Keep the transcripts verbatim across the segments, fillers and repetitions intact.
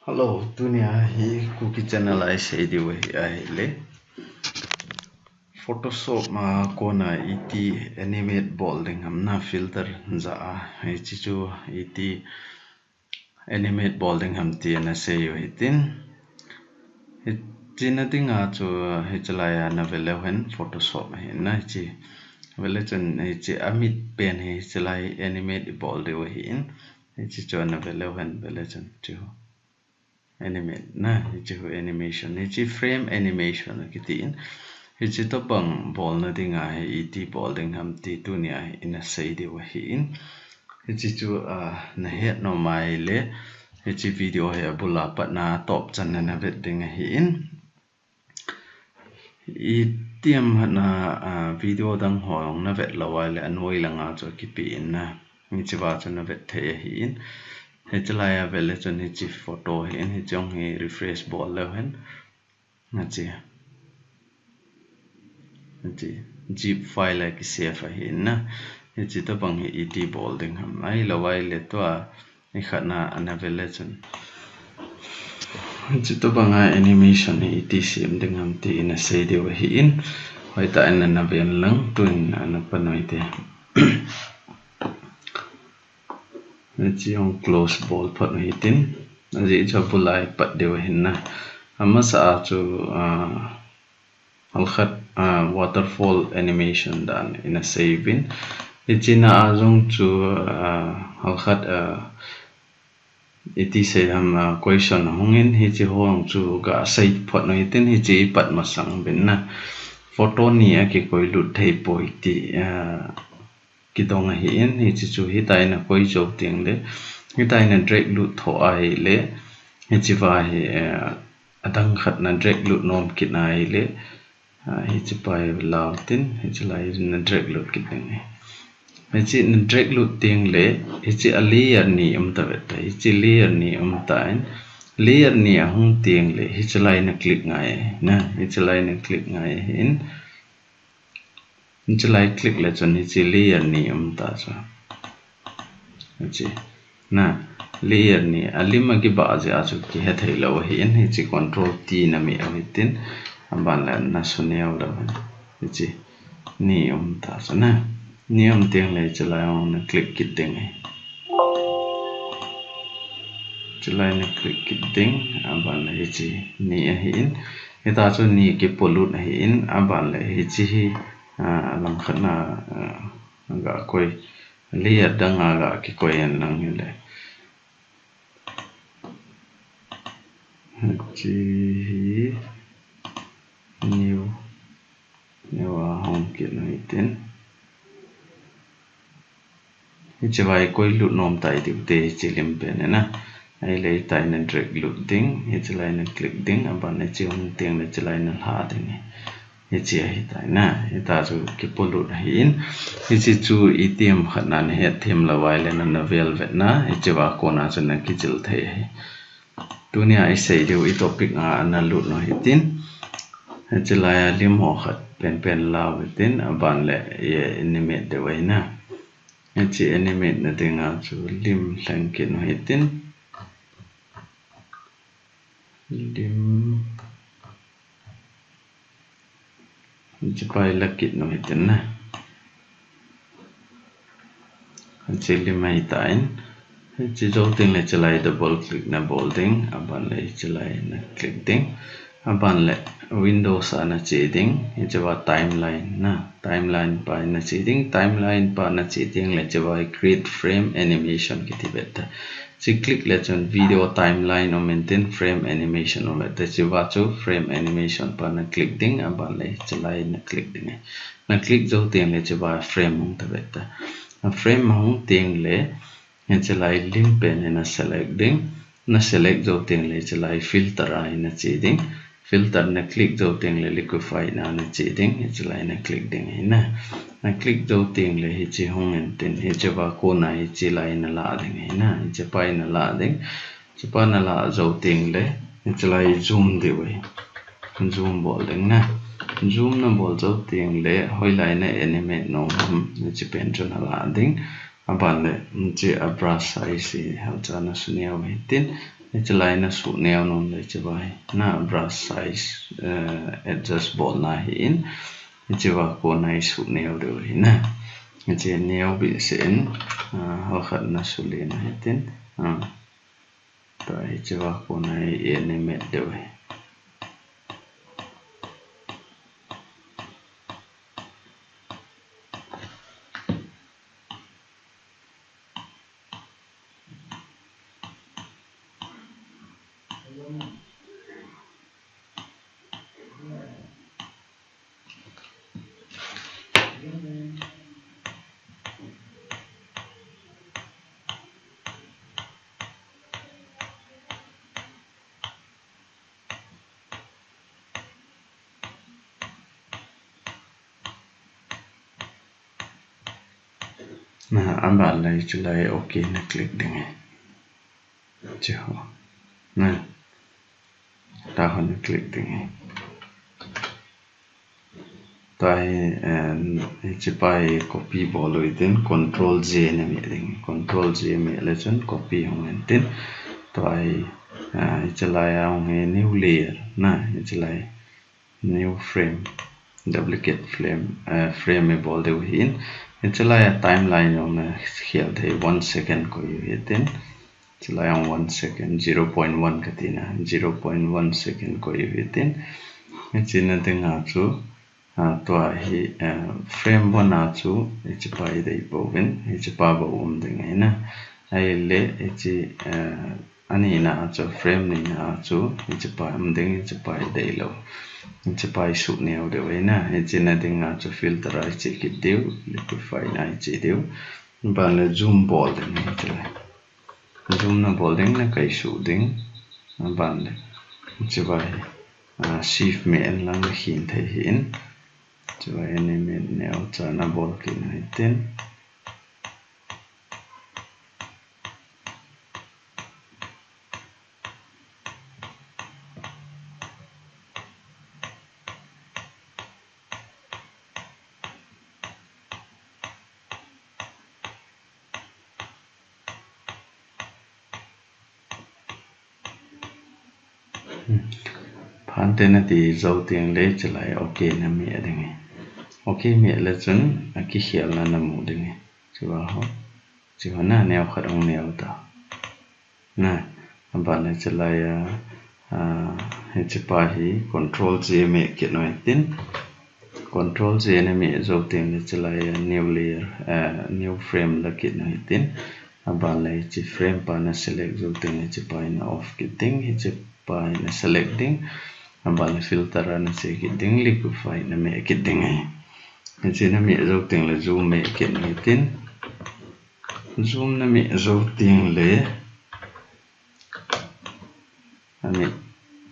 Hello, tunia hi Kuki channel a isei diu hi ahile Photoshop a kona iti animate bol ding ham na, filter ja a, hiche chu iti animate bol ding ham ti ana sei u hitin. Hiche na dinga chu hichelai a na ve leu hen Photoshop ahi na hiche. Vele chun hiche amit pen hi hichelai animate ibol diu ahin. Hiche chu ana ve leu hen vele chun chu animate na, hiche hu animation, hiche frame animation akitin. Hiche tobang bolna dinga hi iti bol ding ham ti tunia hi ina sei diu ahin. Hiche chu, ah, na het nom ahile, hiche video hi abula patna top channa na vet ding ahin. Iti ham hatna, ah, video dang ho jong na vet lou ahile anoi langa chu akipe in na. Hiche va chu na vet thei ahin. Hichelai a vele chun hiche photo hin, hiche jong hi refresh bol leu hen. Hiche. Hiche zip file a kisave ahin na. Hiche tobang hi iti bol ding ham. Ahilou ahile tua ikhatna ana ve le chun. Hiche tobanga animation hi iti sem ding ham ti ina sei diu ahin. Hoitah in ana ven lang, tuin ana pan u hite. Hiche jong close bol phot u hitin. Ajeh chu abula ipat diu ahin na. Amasa a chu, ah, halkhat, ah, waterfall animation dan ina sei uvin. Hiche na a jong chu, ah, halkhat, ah, iti sei ham, ah, question ahung in, hiche ho jong chu ga sei phot u hitin, hiche ipat masang uvin na. Photo ni akikoi lut thei poi ti, ah, kidong ahin, hiche chu hitia ina koi jou teng le, hitia ina drag lut tho ahile, hiche va hi, eh, adang khat na drag lut nom kit ahile, ah, hiche pa hi lau tin, hichelai na drag lut kit ding ahi. Hiche na drag lut teng le, hiche a layer ni um ta ve ta, hiche layer ni um tan, layer ni ahung teng le, hichelai na click ngai ahi, na, hichelai na click ngai ahin, Hichelai click le chun hiche layer ni um ta chu. Hiche. Na, layer ni, alim akibah jeh a chu kihe thei lou ahin, hiche control T na meh u hitin, aban le na suneo leu hen. Hiche. Ni um ta chu na. Ni um teng le hichelai jong na click kit ding ahi. Hichelai na click kit ding, aban le hiche ni ahin. Hitia chu ni kipolut ahin, aban le hiche hi, ah, alam khat na, ah, ga koi, layer dang a ga kikoi hen lang hile. Hiche hi new, new a hong kit u hitin. Hiche va ikoi lut nom tai diu te hiche lim pen na. Ahile hitia ina drag lut ding, hichelai na click ding, aban le hiche hung teng le hichelai na lha ding. Hiche ahitai na, hitia chu kipolut ahin. Hiche chu itiham khat na na het them lou ahile na, na vel vet na, hiche va kona chu na kijil thei ahi. Tunia isei diu i topic a ana lut u hitin. Hichelai a lim ho khat penpen lau hitin, aban le i animate diu ahi na. Hiche animate na dinga chu lim lheng kit u hitin. Lim. Hiche pa hi la kit u hitin na. Hiche lim ahitan. Hiche jou teng le hichelai double click na bol ding. Aban le hichelai na click ding. Aban le Windows a na che ding. Hiche va timeline na. Timeline pa na che ding. Timeline pa na che teng le hiche va create frame animation kiti ve ta. Hiche click le chun video timeline um intin frame animation um ve ta. Hiche va chu frame animation pa na click ding. Aban le hichelai na click ding. Na click jou teng le hiche va frame hung ta ve ta. A frame hung teng le hichelai lim pen hi na select ding. Na select jou teng le hichelai filter a hi na che ding. Filter na click jou teng le liquify na na che ding. Hichelai na click ding ahi na. Na click jou teng le hiche hung intin hiche va kona hichelai na la ding ahi na. Hiche pa hi na la ding. Hiche pa na la jou teng le hichelai zoom diu ahi. Zoom bol ding na. Zoom na bol jou teng le hoilai na animate nom ham hiche pen chu na la ding. Aban le hiche a brush size hi halcha na suneo u hitin. Hiche lai na suh neo nom le hiche va hi. Na brush size, eh, adjust bolna ahin. Hiche va kona i suh neo diu ahi na. Hiche neo behseh in, ah, hokhat na suh le na hitin. Ah. Tua hiche va kona i animate diu ahi. Na, aban le hiche lai OK na click ding ahi. Hiche ho. Na. Tua ho na click ding ahi. Tua hi, eh, hiche pa hi copy bol u hitin, control J na meh ding. Control J meh le chun copy hung in tin. Tua hi, eh, hiche lai a hung hi new layer na, hiche lai. New frame, duplicate frame, eh, frame i bol diu ahin. Hiche lai a timeline jong na khel thei, one second koi u hitin. Hiche lai a one second, zero point one kati na, zero point one second koi u hitin. Hiche na ding a chu, ah, tua hi, eh, frame one a chu, hiche pa i dei pouvin, hiche pa bou um ding ahi na. Ahile, hiche, eh, Ani na a chu, frame ni na a chu, hiche pa um ding, hiche pa i dei lou. Hiche pa i suh neo diu ahi na, hiche na ding a chu filter a i che kit diu, liquify na i che diu. Aban le zoom bol ding hiche lai. Zoom na bol ding na kai suh ding. Aban le hiche va hi, ah, shift meh in lang na hin thei ahin. Hiche va animate neo cha na bol kit na hitin. Phante na ti jou teng le hiche lai OK na meh ding ahi. OK meh le chun akikhelna na mu ding ahi. Hiche va ho. Hiche va na neo khat hung neo ta. Na, aban le hiche lai a, ah, hiche pa hi control J meh kit u hitin. Control J na meh jou teng le hiche lai a new layer, ah, new frame la kit u hitin. Aban le hiche frame pa na select jou teng le hiche pa hi na off kit ding, hiche pa hi na select ding. Aban le filter a na che kit ding, liquify na meh kit ding ahi. Hiche na meh jou teng le zoom meh kit u hitin. Zoom na meh jou teng le, ameh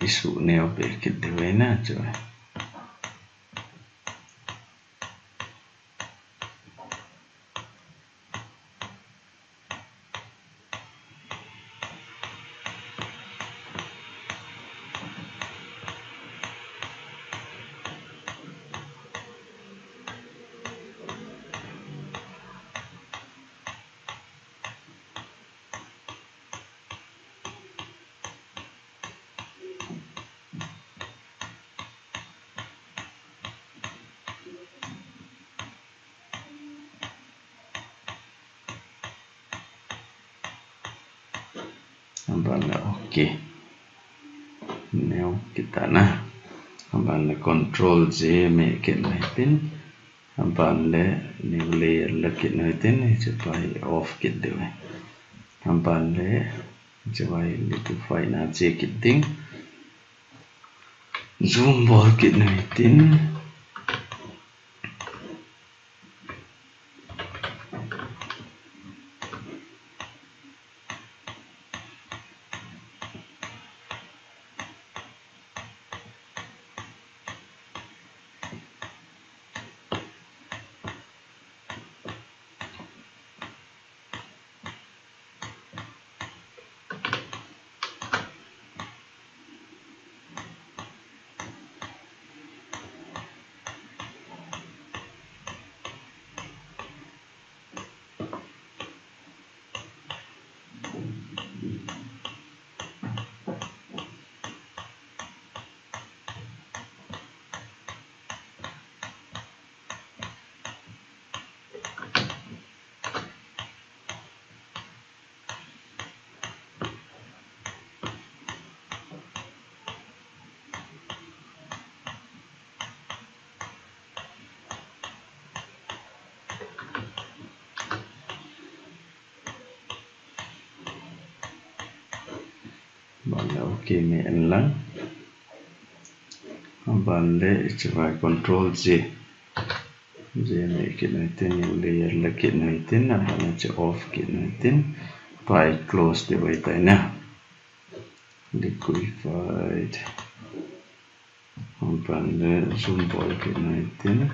i suh neo peh kit diu ahi na chu. Aban le OK. Neo kit ta na. Aban le control J meh kit u hitin. Aban le new layer la kit u hitin, hiche pa hi off kit diu ahi. Aban le hiche pa hi liquify na che kit ding. Zoom bol kit u hitin. Okay, me en lang. Aban le hiche vai control J. J me kit nai tin, new layer la kit nai tin, aban le hiche off kit nai tin. Tua hi close ti vai tai na. Liquify. Aban le zoom bol kit nai tin.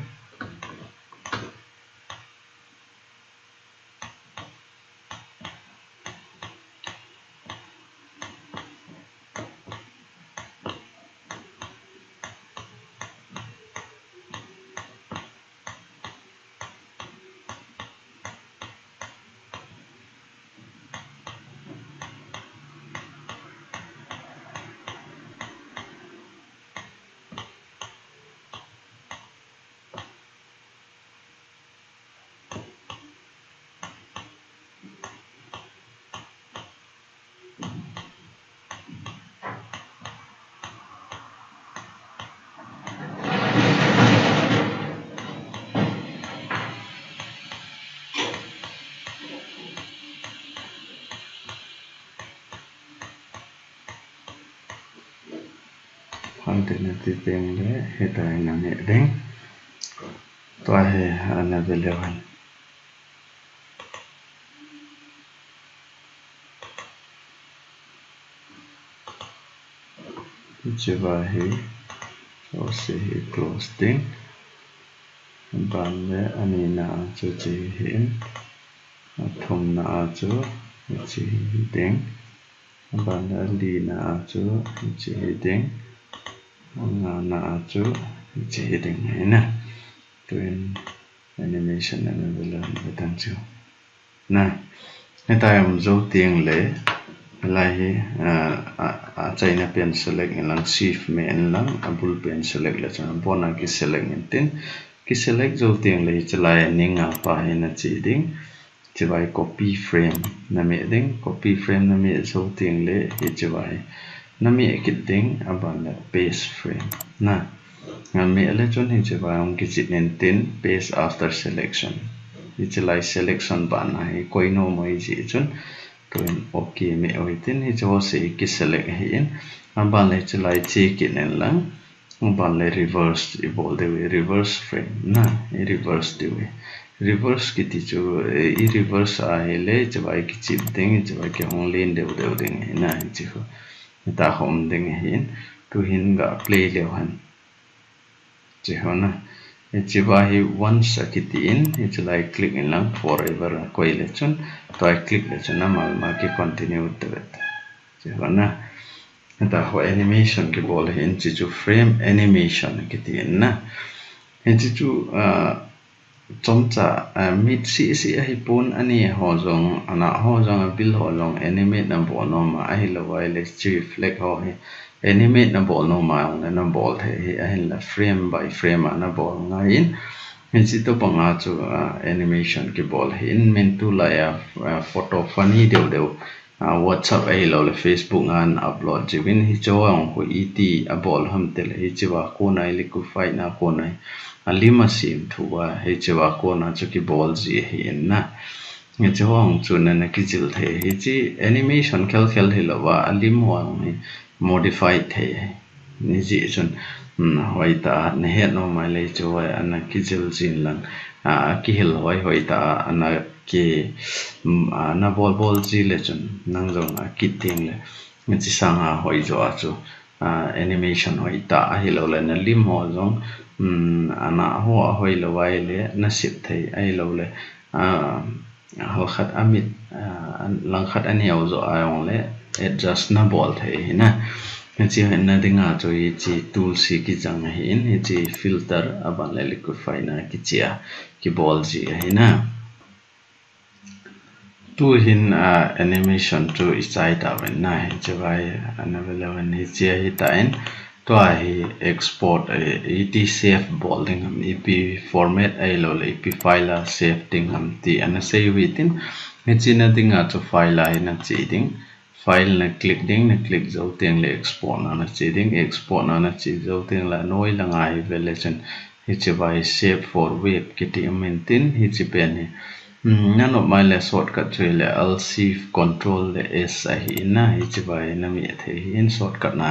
Phante nati teng le, hitia hi na me ding. Tua hi ana ve leu hen. Hiche vai hi, hiche hi close ding. Aban le anina a chu hiche hi in. Athumna a chu hiche hi ding. Aban le alina a chu hiche hi ding. Angana a chu hiche hi ding ahi na. Tuin animation ana ve leu hen, ve tan chu. Na, hitia um jou teng le, lai hi, ah, ah, achaina pen select in lang, shift me en lang, abul pen select le chun, abon a ki select in tin, ki select jou teng le, hiche lai a ning a pa hi na che ding, hiche vai copy frame na me ding, copy frame na me jou teng le, hiche vai na me kit ding, aban le paste frame. Na, Nga me le chun hiche vai hung kichih in tin paste after selection. Hiche lai selection bana hi koi nom ahi jeh chun tuin okay me u hitin hiche ho se ki select ahi in. Aban le hiche lai che kit in lang. Aban le reverse i bol diu ahi, reverse frame na i reverse diu ahi. Reverse kiti chu, eh, i reverse ahile hiche vai kichih ding, hiche vai kihung len deu deu ding ahi na hiche ho. Hitia hung um ding ahi in. Tuhin ga play leu hen. Hiche ho na. Hiche vai hi once akiti in, hiche lai click in lang forever akoi le chun, tua click le chun amal ma ki continue tave. Hiche ho na. Hitia ho animation kibol ahi in, hiche chu frame animation akiti in na. Hiche chu, ah, chomcha, ah, mit seh seh ahi pon, aneh ho jong, anah ho jong, abil ho jong animate na bol nom a, ahilou ahile hiche flag ho hi animate na bol nom a, na bol thei ahi, ahinla frame by frame a na bol ngai in. Hiche tobang a chu, ah, animation kibol ahi in, min tulai a, ah, photo funny deu deu, ah, WhatsApp ahilou le Facebook a na upload jiuvin, hiche ho jong khu iti abol ham tile, hiche va kona i liquify na kona i alim a sem thu a, hiche va kona chu kibol ji ahi in na. Hiche ho jong chu na, na kijil thei, hiche animation khel khel hilou va, alim ho jong hi modify thei ahi. Ni ji chun, um, hoitah a na het nom a le chu hoi ana kijil jin lang, a, akihil hoi hoitah a ana ki, um, ana bol bol ji le chun nang jong akit ding le. Hiche sanga hoi jo a chu, a, animation hoitah ahilou le na lim ho jong, um, ana ho a hoilou ahile na sip thei ahilou le, a, Halkhat amit, ah, langkhat aneo jo a jong le adjust na bol thei ahi na. Hiche hi na dinga chu hiche tools hi kijang ahi in, hiche filter aban le liquify na kiche a kibol ji ahi na. Tuhin, ah, animation chu i chai tauvin na, hiche vai ana ve leu hen hiche ahi tan. Tua hi export, eh, iti save bol ding ham, ipi format ahilou le, ipi file a save ding ham ti ana sei u hitin. Hiche na dinga chu file a hi na che ding. File na click ding, na click jou teng le export na na che ding. Export na na che jou teng le anoi langa hi ve le chun hiche vai save for web kiti um in tin hiche pen hi Hmm, na nop mai le shortcut chu le Alt Shift Control le S ahi in na, hiche vai na meh thei ahi in shortcut na.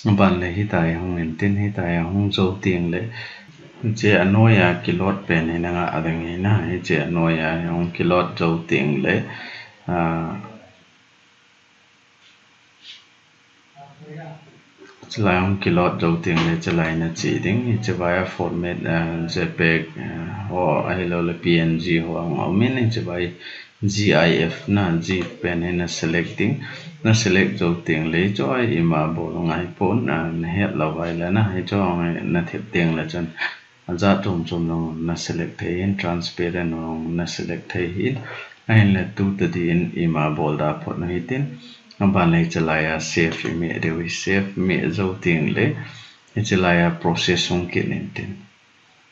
Aban le hitia hung in tin, hitia hung jou teng le, hiche a noi a kilot pen hi na nga a ding ahi na, hiche a noi a hung kilot jou teng le, ah, Chulai hung kilot jou teng le chulai na che ding, hiche vai a format, ah, JPEG, ah, ho, ahilou le PNG ho hung um in, hiche vai GIF na, GIF pen hi na select ding, na select jou teng le, hiche a ima bol ngai pon, ah, na het lou vai le na, hiche hung na thep teng le chun, ajat chom chom jong na select thei in, transparent jong na select thei in, ahin le tu tadi in ima bol da phot u hitin, aban le hiche lai a save i meh diu ahi, save meh jou teng le, hiche lai a process hung kit in tin.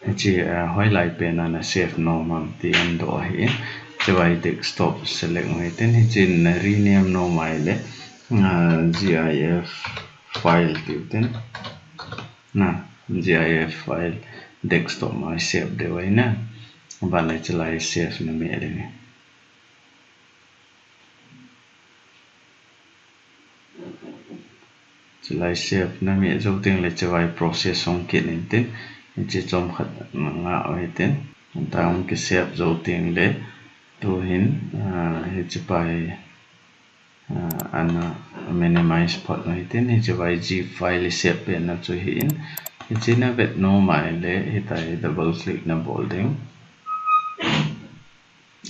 Hiche, ah, hoilai pen a na save nom ham ti hin doh ahi in, hiche vai desktop select u hitin, hiche na rename nom mai le, ah, GIF file tiu tin. Na, GIF file desktop ma save diu ahi na. Aban le chulai save na meh ding ahi. Chulai save na meh jou teng le chulai process hung kit in tin. Hiche chomkhat na nga u hitin. Tua hung ki save jou teng le. Tu hin, ah, hiche pa hi Ah, ana minimize phot u hitin, hiche vai zip file i save pen na chu hi in, hiche na vet nom mai le, hitia hi double click na bol ding.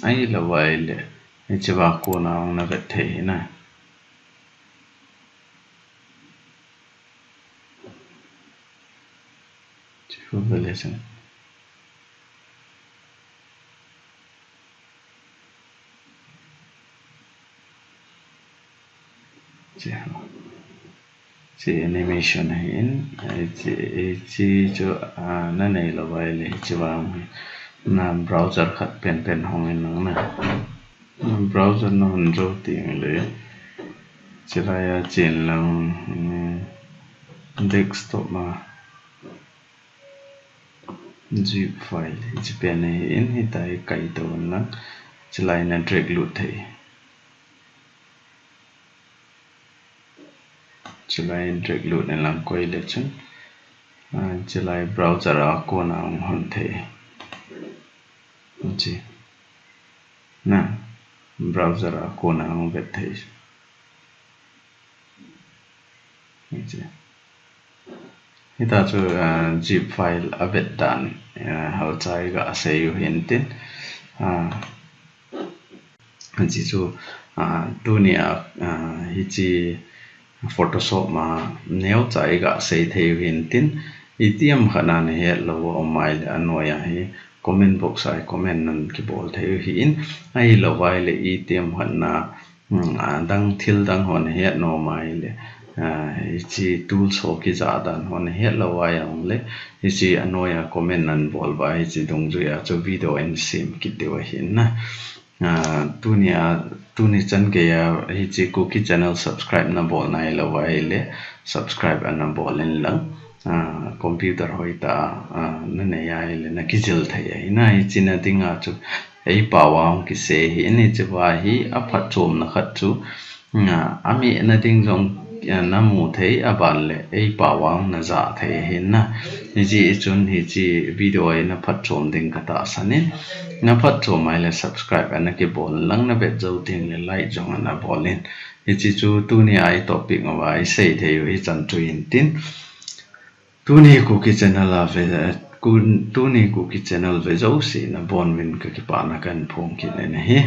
Ahilou vai le, hiche va kona hung na vet thei hi na. Chu vel e chun. Hiche, hiche animation ahi in, hiche, hiche chu, ah, na nei lou vai le, hiche vang hi. Na browser khat pen pen hong in lang na. Na browser na hon jou teng le, hiche lai a chen lang, um, desktop ma. Zip file, hiche pen hi in, hitia hi kai to in lang, hiche lai na drag lut thei. Hiche lai drag lut in lang koi le chun, ah, hiche lai browser a kona hung hon thei. Hiche. Na, browser a kona hung vet thei. Hiche. Hitia chu, ah, zip file a vet dan, ah, hal chai ga sei u hin tin. Ah, hiche chu, ah, tunia, ah, hiche Photoshop ma neo chai ga sei thei u hin tin. Itiham khat na na het lou a um mai le a noi a hi comment box a hi comment nan kibol thei u hi in. Ahilou vai le itiham khat na Hmm, a dang thil dang hon het nom mai le, ah, hiche tools ho kija dan hon het lou vai ahung le, hiche a noi a comment nan bol vai, hiche dungjui a chu video in sem kit diu ahin na. Ah, tunia, tuni chan geiya hiche Kuki channel subscribe na bol nai lou vai le, subscribe ana bol in lang. Ah, computer hoitah, ah, na nei a ahile na kijil thei ahi na, hiche na dinga chu ei pao a hung kisei ahi, hiche va hi a phatchomna khat chu, ah, a mehna ding jong, ah, na mu thei, aban le ei pao a hung na ja thei ahi na. Hiche chun hiche video hi na phatchom ding ka tahsan in, na phatchom ahile subscribe ana kibol lang, na vet jou teng le like jong ana bol in. Hiche chu tunia i topic uva i sei thei u hi chan chu hin tin. Tuni Kuki channel a ve, kun-, tuni Kuki channel ve jouse na bon uvin ka kipana kahin phong kit in ahi.